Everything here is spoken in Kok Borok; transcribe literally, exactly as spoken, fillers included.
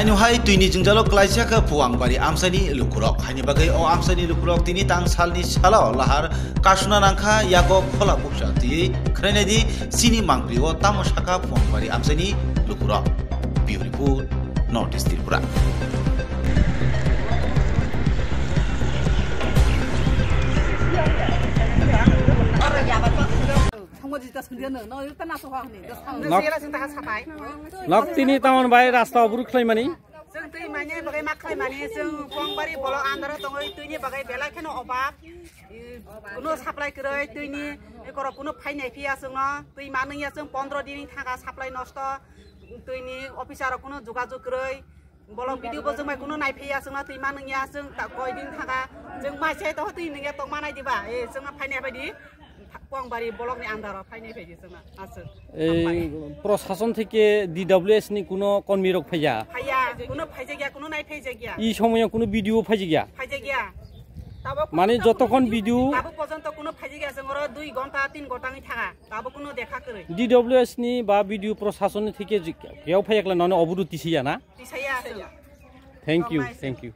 Haino hai twini jwngjalo klaijak kha Phuangbari amchaini lukurok. Haini bagwi o amchaini lukurok tini tang salni salo lahar kasuna nangkha yago khola bukcha twi. Khwlainai di chini mangpli o tamo sakha Phuangbari amchaini lukurok. Bureau Report, North East Tripura. Nok tini tamon bai rasta oburu khlaimani. Chwng twi mani bagwi ma khlaimani, chwng Phuangbari bolok andaro tongwi twini bagwi belai kheno obab. I, kuno supply kwrwi twini, i korok kuno phainai phiya chwngno, twi manwngya chwng pondro din thangkha supply nosto, twini officer rok kuno jogajog kwrwi, bolok video bo chwng bai kuno nai phiya chwngno twi manwngya chwng ta koi din thangkha, chwng mai se to twi nungya tong manai diba, e chwngno phainai bai di. Phuangbari bolokni andaro phainai phaidi chwngno aswk. Ei, hambai. Prosason theke D W S ni kuno kormi rok phaiya? Phaiya, kuno phaijakya, kuno nai phaijakya. I somoyo kuno video phaijakya? Phaijakya. Tabo kuno Mane tabo jotokhon video video tabo porjonto kuno phaijakya, chwng oro dui gonta, tin gonta wngwi thaka. Tabo kuno dekha kwrwi. D W S ni ba video prosason ni theke ji-, keo phaijakla nono obudu tisiya na? Tisaya aswk. Thank you, Thank you. thank you.